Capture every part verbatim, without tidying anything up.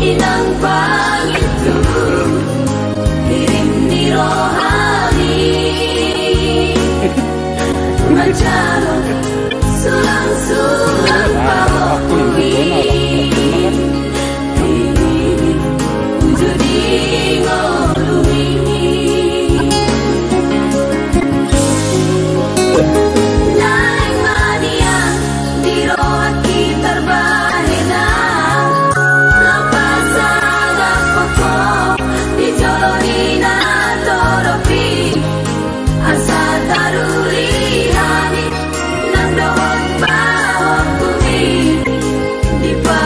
Inang pangitu, hirim ni rohami, manjalo sulang-sulang pahompu i. Uju di ngolumi. Naeng ma nian di rohangki tarbahen, lam pasagangkon ho di jolo ni natorop i. Asa taruli hami nang dohot pahompu i di pa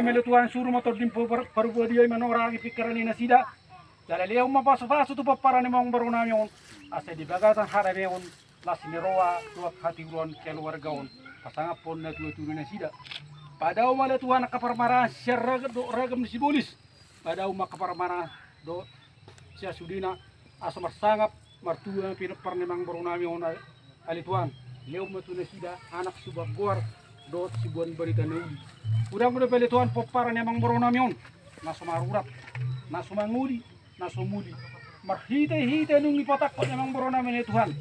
Mele Tuhan, suru ma Tondi Parbadia i manorangi pingkiran ni nasida. Jala lehon ma pasupasu tu pomparan ni amangboru nami on, asa di bagasan hadameon, las ni roha dohot hatiuron keluarga on, pasangaphon natuatua ni nasida. Padao ma ale Tuhan angka parmaraan sian ragam dohot ragam ni sibolis. Padao ma angka parmaraan dohot sian sudena, asa marsangap martua pinompar ni amangboru nami on, ale Tuhan. Lehon ma tu nasida anak siboan goar dohot siboan barita na uli. Godang dope ale Tuhan pomparan ni amangboru nami on, na so marurat, na so mangoli, na so muli. Marhitehite nunga dipatangkok ni amangboru nami, ale Tuhan,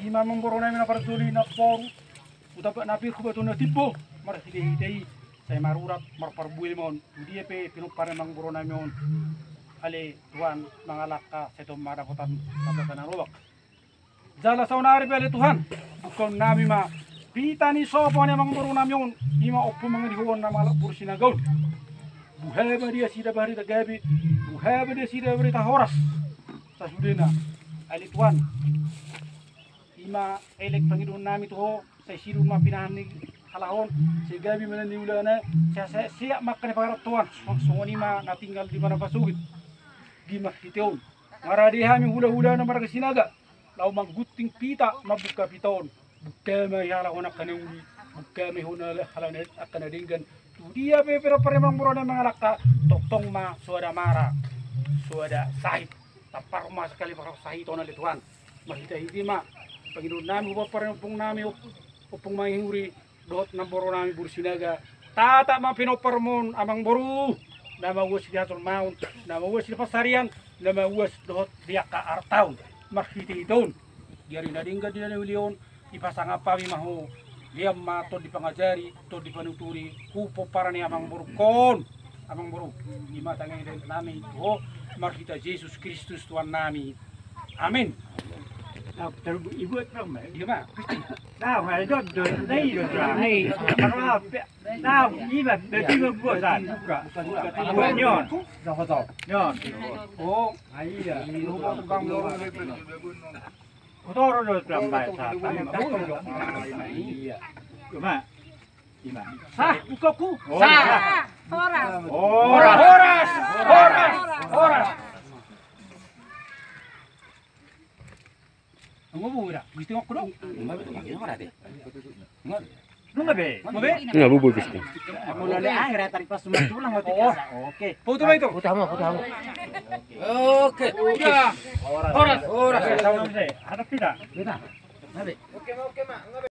i ma amangboru nami na parjolo, na parboru, hutamba na pir, hubatu na timbo, marhitehite i sai marurat, marparbue ma on tu dia pe pinompar ni amangboru nami on, ale Tuhan, mangalangka sai tong ma dapotan na tata na lobang. Jala saonari pe ale Tuhan, bukaon nami ma pita ni sopo ni amangboru nami on, i ma Ompu Mangihuon na mangalap boru Sinaga on. Buha ma di nasida barita gabe, buha ma di nasida barita horas. Sasudena, ale Tuhan, i ma elek pangidoan nami tu Ho, sai sidung ma pinahan ni halaho on, sai gabe ma na niulana, sai sehat ma angka na pangarantoan, songon i ma na tinggal di Manapasogit. Di marhite on, marade hami hulahula na marga Sinaga, laho manggunting pita, mambuka pita on. Buka ma i halak on angka na uli, buka ma i halak on angka na denggan. Tu dia pe pinompar ni amangboru nami mangalangka, tongtong ma soada mara, soada sahit. Tampar ma sakali parsahit on, ale Tuhan. Marhitehite i ma pangidoan nami tu pomparan ni ompung nami, Ompu Mangihuon, dohot namboru nami boru Sinaga. Tata ma pinomparmon, amangboru, na mauas di hajolmaon, na mauas di pansarian, na mauas dohot di angka artaon. Marhitehite on, di ari na denggan, di ari na uli on, dipasangap hami ma Ho. Lehon ma tondi pangajari, tondi panuturi tu pomparan ni amangborungkon. Amangboru, i ma tangiang nami tu Ho, marhite Jesus Kristus Tuhan nami. Amin. Nah, terus ibu terang, Mbak. Iya, Mak. Nah, nggak ada dot, dot, nah, iya, terang. Nah, iya. Kalau apa? Nah, iya, berarti ibu buat, kan? Bukan, bukan. Bukan, nyon. Nyon. Oh, ah, iya. Kotor dot, terang, Mbak. Iya. Cuma Sah, bukaku. Sah. Horas. Horas. Horas. Horas. Horas. Nunga be, Gusti, aku dong. Nunga be. Nunga be. Nunga bubur, Gusti. Aku lale akhir ya, tarik pas semua tulang, mau tiga. Oke. Foto itu. Foto sama, foto sama. Oke. Udah. Horas. Horas. Horas. Ada tidak? Kita. Oke, oke, Mak.